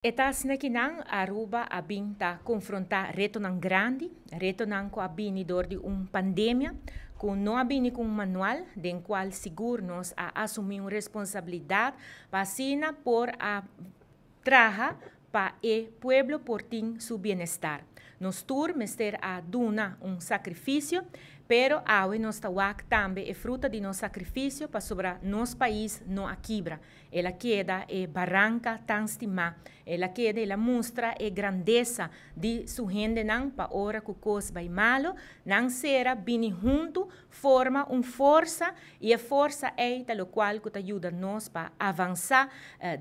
E ta asina cu nan Aruba a bin ta confronta retonan grandi, retonan cu a bini door di un pandemia, cu no a bini cu un manual, den cual sigur nos a asumi un responsabilidad pa asina por a traha pa e pueblo por tin su bienestar. Nos tur mester a duna un sacrificio, pero awe nos ta wak tambe e fruta di nos sacrificio, pasobra nos pais no a kibra. El a keda e baranca tan stima. El a keda, el a mustra e grandesa di su hendenan pa ora cu cos bay malo, nan sera bini hunto, forma un forsa y e forsa ey ta locual cu ta yuda nos pa avansa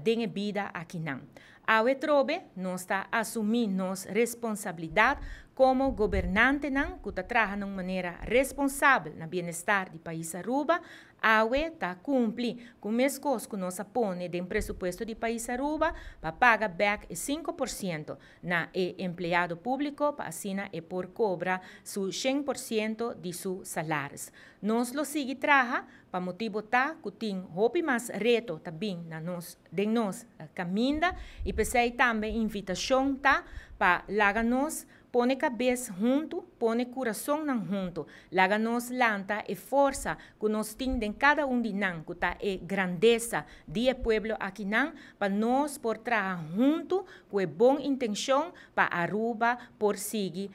den e bida akinan. Awe trobe nos ta asumi nos responsabilidad como gobernantenan cu ta traha na un manera responsabel na bienestar di pais Aruba. Awe ta cumpli cu mescos cu nos a pone den presupuesto di pais Aruba pa paga bek e 5% na e empleado publico pa asina e por cobra su 100% di su salaris. Nos lo sigui traha pa motibo ta cu tin hopi mas reto ta bin na nos den nos caminda y pesey tambe invitacion ta pa laga nos pone cabes hunto, pone curasonnan hunto, laga nos lanta e forsa cu nos tin den cada un di nan, cu ta e grandesa di e pueblo akinan, pa nos por traha hunto cu e bon intencion pa Aruba por sigui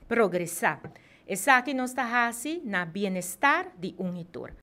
progresa. Esaki nos ta haci na bienestar di un y tur.